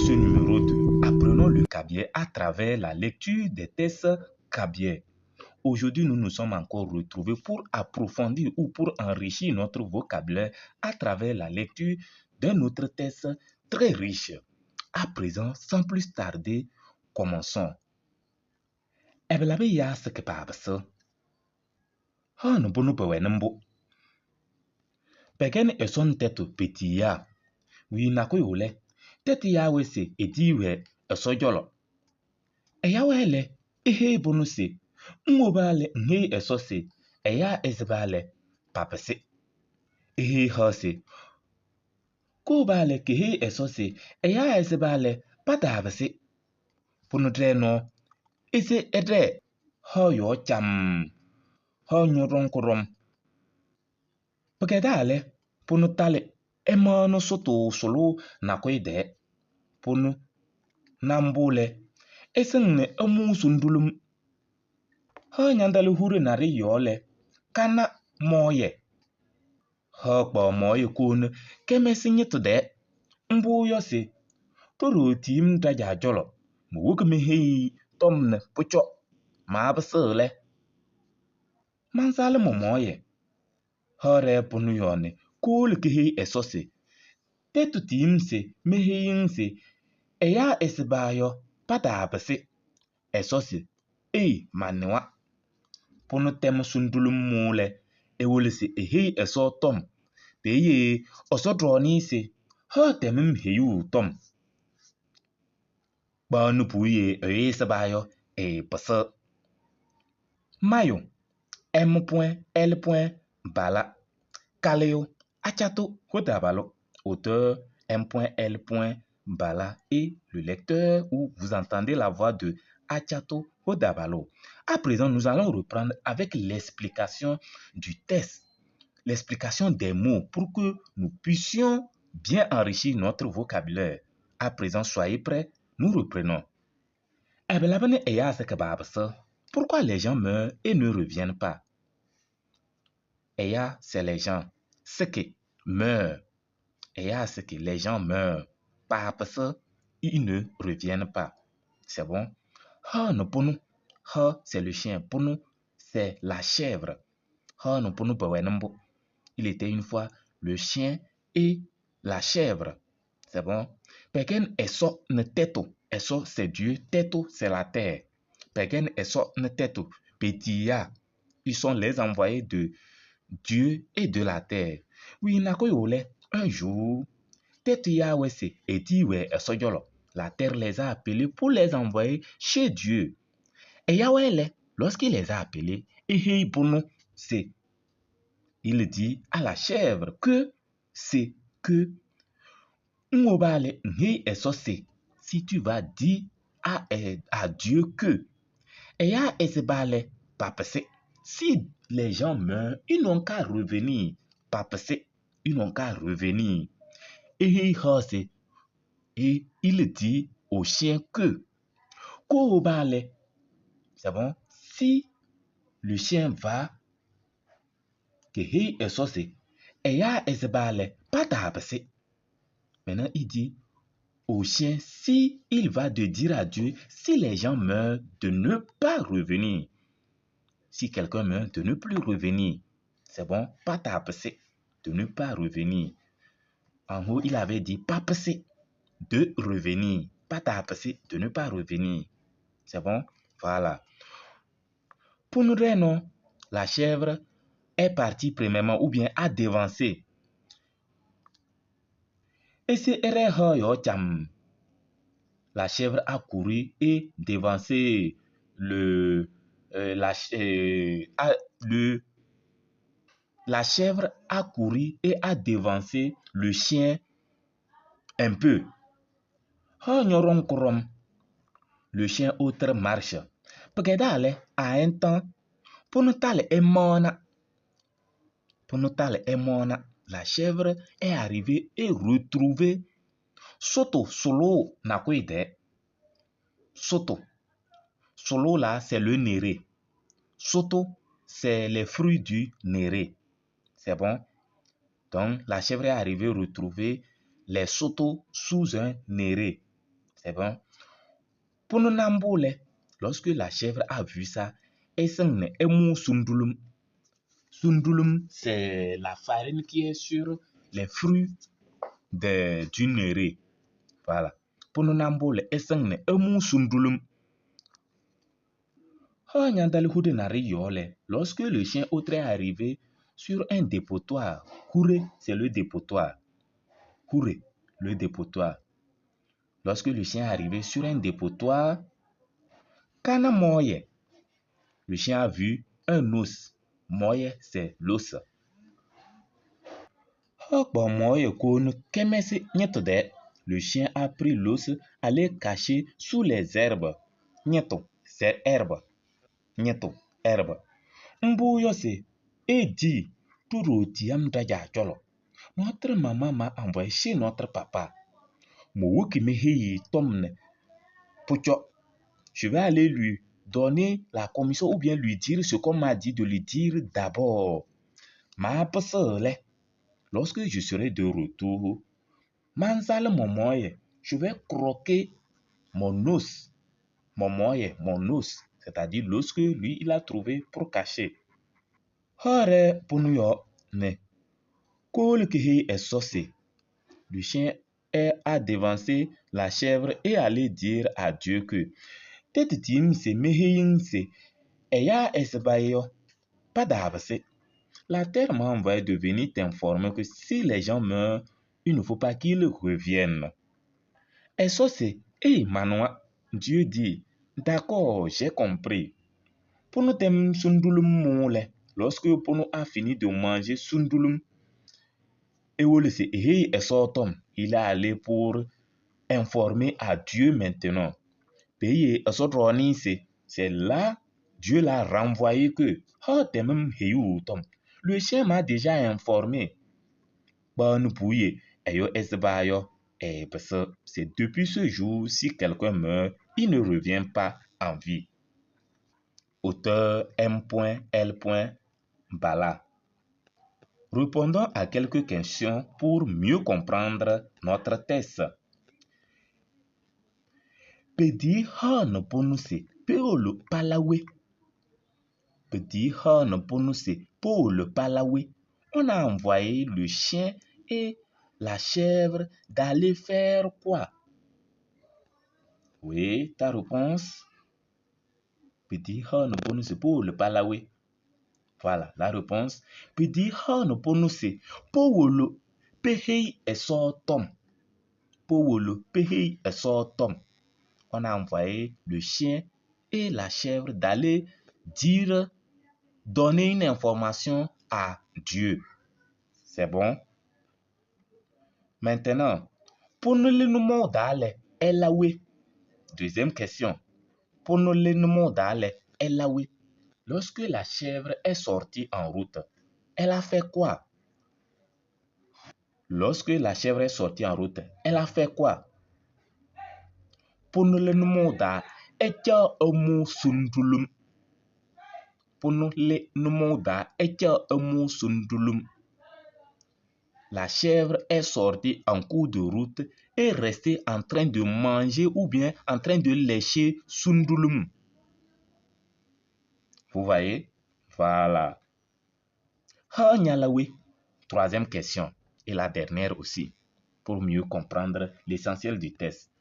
ce numéro 2 Apprenons le kabyè à travers la lecture des textes kabyè. Aujourd'hui, nous nous sommes encore retrouvés pour approfondir ou pour enrichir notre vocabulaire à travers la lecture d'un autre texte très riche. À présent, sans plus tarder, commençons. Ɛbɛ ya seke paabese. Hɔn bunu bɛwɛ mbʋ. Pɛkɛnɩ Ɛsɔ nɛ tɛtʋ petiyaa. Wi nakʋyʋ lɛ, tɛtʋ yaawɛ se etiyi-wɛ Ɛsɔ cɔlɔ. Ɛyawɛ lɛ, eheyi pʋnʋ se ŋwoba lɛ ŋheyi Ɛsɔ se ɛyaa ɛsɩba lɛ, papɩsɩ. Eheyi haɣ se koba lɛ keheyi Ɛsɔ se ɛyaa ɛsɩba lɛ, pataapɩsɩ. Pʋnʋ ɖɛɛ nɔɔ ese ɛɖɛɛ haɣ yɔɔ camm haɣ ñʋɖɔm kʋɖɔm. Pɩkɛdaa lɛ, pʋnʋ talɩ ɛmaɣnɩ sʋtʋ sʋlʋʋ nakʋyʋ tɛɛ. Pʋnʋ na mbʋ lɛ, ɛsɩŋnɩ ɛmʋʋ sundulim. Haɣ ñantálɩ huɖe naɖɩyɛ yɔɔ lɛ, kana mɔɔyɛ. Haɣ kpaɣ mɔɔyɛ kowoni kɛmɛsɩ ñɩtʋ tɛɛ. Mbʋ yɔ se ɖoɖo tiyim ɖa-caa cɔlɔ, mowoki meheyi tɔm nɛ pʋcɔ maapɩsɩɣ lɛ, mansalɩ mɔ-mɔɔyɛ. Haɣ ɖɛɛ pʋnʋ yɔɔ nɛ kowolo keheyi Ɛsɔ se tɛtʋ tiyim se meheyi-ŋ se ɛyaa ɛsɩba yɔ, pataapɩsɩ. Ɛsɔ se ei manɩwa. Pʋnʋ tɛm sundulim mʋ lɛ, ewolo se eheyi Ɛsɔ tɔm. Peeye Ɛsɔ ɖɔɔnɩ se haɣ tɛm-m heyuu tɔm. Kpaɣnɩ puwiye ɛyʋ ɛsɩba yɔ, ɛɛpɩsɩɣ. Mayo, M point L point Bala. Kalɩyʋ, Achato Hodabalo. Auteur M point L point Bala et le lecteur où vous entendez la voix de Achato Hodabalo. À présent, nous allons reprendre avec l'explication du texte, l'explication des mots pour que nous puissions bien enrichir notre vocabulaire. À présent, soyez prêts, nous reprenons. Pourquoi les gens meurent et ne reviennent pas? Eya, c'est les gens. Seke meurent. Eya, c'est que les gens meurent. Parce ils ne reviennent pas. C'est bon? Ha, no ponu. Ha, c'est le chien. Ponu, c'est la chèvre. Ha, no ponu, Il était une fois le chien et la chèvre. C'est bon? Peken Ɛsɔ nɛ tɛtʋ. Ɛsɔ, c'est Dieu. Tɛtʋ, c'est la terre. Peken Ɛsɔ nɛ tɛtʋ. Petiya. Ils sont les envoyés de Dieu et de la terre. Oui, un jour, tɛtʋ yaawɛ se etiyi-wɛ Ɛsɔ cɔlɔ. La terre les a appelés pour les envoyer chez Dieu. Ɛyawɛ lɛ, lorsqu'il les a appelés, eheyi pʋnʋ se il dit à la chèvre que c'est que ŋwoba lɛ ŋheyi Ɛsɔ se si tu vas dire à Dieu que ɛyaa ɛsɩba lɛ papɩsɩ. Si les gens meurent, ils n'ont qu'à revenir. Papɩsɩ, ils n'ont qu'à revenir. Eheyi haɣ se et il dit au chien que koba lɛ, c'est bon, si le chien va keheyi Ɛsɔ se ɛyaa ɛsɩba lɛ pataapɩsɩ. Maintenant, il dit au chien, si il va de dire à Dieu, si les gens meurent, de ne pas revenir. Si quelqu'un meurt, de ne plus revenir. C'est bon, patapɩsɩ, de ne pas revenir. En haut, il avait dit papɩsɩ, de revenir. Patapɩsɩ, de ne pas revenir. C'est bon? Voilà. Pour nous non, la chèvre est partie premièrement ou bien a devancé. Et c'est La chèvre a couru et devancé la chèvre a couru et a devancé le chien un peu. Le chien autre marche. Pɛkɛdaa lɛ, à un temps, pʋnʋ talɩ ɛmɔɔna. Pʋnʋ talɩ ɛmɔɔna. La chèvre est arrivée et retrouvée sʋtʋ sʋlʋʋ nakʋyʋ tɛɛ. Sʋtʋ. Sʋlʋʋ là, c'est le néré. Sʋtʋ, c'est les fruits du néré. C'est bon? Donc, la chèvre est arrivée retrouver les sʋtʋ sous un néré. C'est bon? Pʋnʋ lorsque la chèvre a vu ça, elle sundulum. Sundulum, c'est la farine qui est sur les fruits d'une nérée. Voilà. Pʋnʋ emu sundulum. Lorsque le chien autre est arrivé sur un dépotoir, Kouré, c'est le dépotoir. Kouré, le dépotoir. Lorsque le chien est arrivé sur un dépotoir, Kana Moye, le chien a vu un os. Moye, c'est l'os. Le chien a pris l'os, allé cacher sous les herbes. Nieto, c'est herbe. Nieto, herbe. Mbouyose, et dit, Notre maman m'a envoyé chez notre papa. Je vais aller lui donner la commission ou bien lui dire ce qu'on m'a dit de lui dire d'abord. Lorsque je serai de retour, je vais croquer mon os. Mon moyen, mon os, c'est-à-dire l'os que lui, il a trouvé pour cacher. Le chien a devancé la chèvre et allé dire à Dieu que La terre m'a envoyé de venir t'informer que si les gens meurent, il ne faut pas qu'ils reviennent. Et ça c'est, hey Manoa, Dieu dit, d'accord, j'ai compris. Pour nous lorsque Pono a fini de manger sundulum, il est allé pour informer à Dieu maintenant. C'est là, Dieu l'a renvoyé que, le chien m'a déjà informé. C'est depuis ce jour, si quelqu'un meurt, il ne revient pas en vie. Auteur M.L. Bala. Répondons à quelques questions pour mieux comprendre notre texte. Petit Han ponuse Paul Palawe. Petit Han ponuse Paul Palawe. On a envoyé le chien et la chèvre d'aller faire quoi? Oui, ta réponse? Petit Han ponuse Paul Palawe. Voilà la réponse. Petit Han ponuse Paul Pehei Esotom. Paul Pehei Esotom. On a envoyé le chien et la chèvre d'aller dire, donner une information à Dieu. C'est bon? Maintenant, pour nous le Deuxième question. Pour nous le Lorsque la chèvre est sortie en route, elle a fait quoi? Lorsque la chèvre est sortie en route, elle a fait quoi? La chèvre est sortie en cours de route et restée en train de manger ou bien en train de lécher sundulum. Vous voyez? Voilà. Troisième question et la dernière aussi, pour mieux comprendre l'essentiel du test.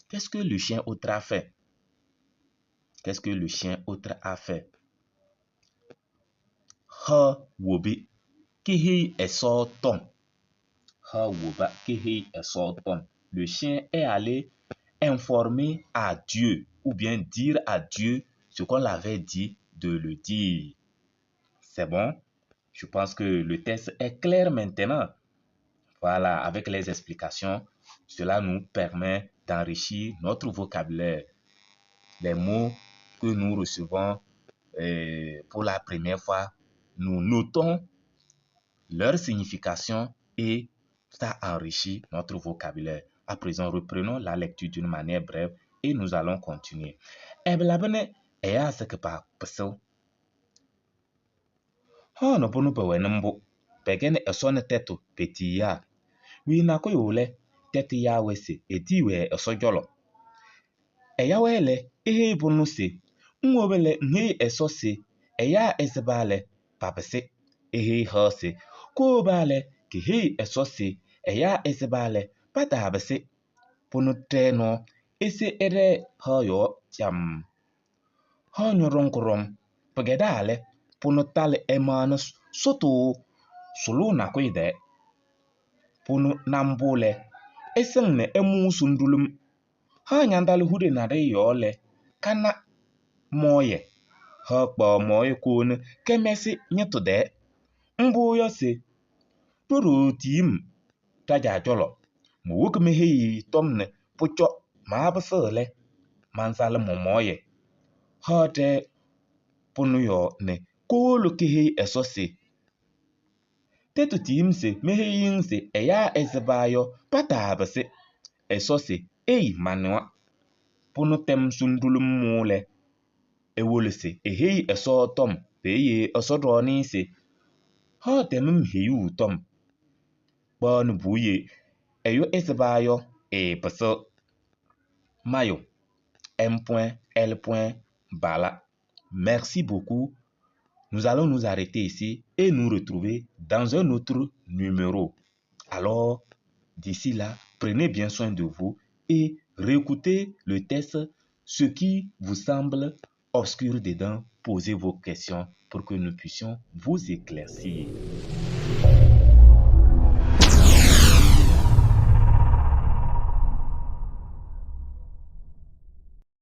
Qu'est-ce que le chien autre a fait? Qu'est-ce que le chien autre a fait? Ha wobi kihi esotom. Ha woba kihi esotom. Le chien est allé informer à Dieu ou bien dire à Dieu ce qu'on l'avait dit de le dire. C'est bon? Je pense que le test est clair maintenant. Voilà, avec les explications, cela nous permet d'enrichir notre vocabulaire. Les mots que nous recevons pour la première fois, nous notons leur signification et ça enrichit notre vocabulaire. À présent, reprenons la lecture d'une manière brève et nous allons continuer. Tɛtʋ yaa-wɛ se etiyi-wɛ Ɛsɔ cɔlɔ. Ɛya-wɛ lɛ, eheyi pʋnʋ se: ŋwobi lɛ ŋheyi Ɛsɔ se ɛyaa ɛsɩba lɛ, papɩsɩ. Eheyi Hɔ se kowoba lɛ keheyi Ɛsɔ se ɛyaa ɛsɩba lɛ, pataapɩsɩ. Pʋnʋ ɖɛɛ nɔɔ ese ɛɖɛɛ Hɔ yɔɔ camɩ. Hɔ ñɔɖɔŋ kʋɖɔm. Pɩkɛdaa lɛ, pʋnʋ talɩ ɛmaɣnɩ sʋtʋ sʋlʋʋ nakʋyʋ tɛɛ. Pʋnʋ na mbʋ lɛ, ɛsɩŋ nɛ ɛmʋʋ sundulim. Hɔ ñatalɩ huɖe naɖɩyɛ yɔɔ lɛ, kana mɔɔyɛ. Hɔ kpaɣ mɔɔyɛ kowoni kɛmɛsɩ ñɩtʋ tɛɛ. Mbʋ yɔ se ɖo-ɖoo tiyi-m ɖa-caa cɔlɔ. Mowoki meheyi tɔm nɛ pʋcɔ maapɩsɩɣ lɛ, mansalɩ mɔ-mɔɔyɛ. Hɔ ɖɛɛ pʋnʋ yɔɔ nɛ kowolo keheyi Ɛsɔ se: tɛtʋ tiyi-m se meheyi-ŋ se ɛyaa ɛsɩba yɔ pataapɩsɩ. Ɛsɔ se eyi manɩwa. Pʋnʋ tɛm sundulim mʋ lɛ, ewolo se eheyi Ɛsɔ tɔm peeye Ɛsɔ ɖɔɔnɩ-ɩ se Hɔ tɛm-m heyuu tɔm. Kpaɣnɩ puuye ɛyʋ ɛsɩba yɔ ɛɛpɩsɩɣ. Mayo, M.L. Bala. Merci beaucoup. Nous allons nous arrêter ici et nous retrouver dans un autre numéro. Alors, d'ici là, prenez bien soin de vous et réécoutez le test. Ce qui vous semble obscur dedans, posez vos questions pour que nous puissions vous éclaircir.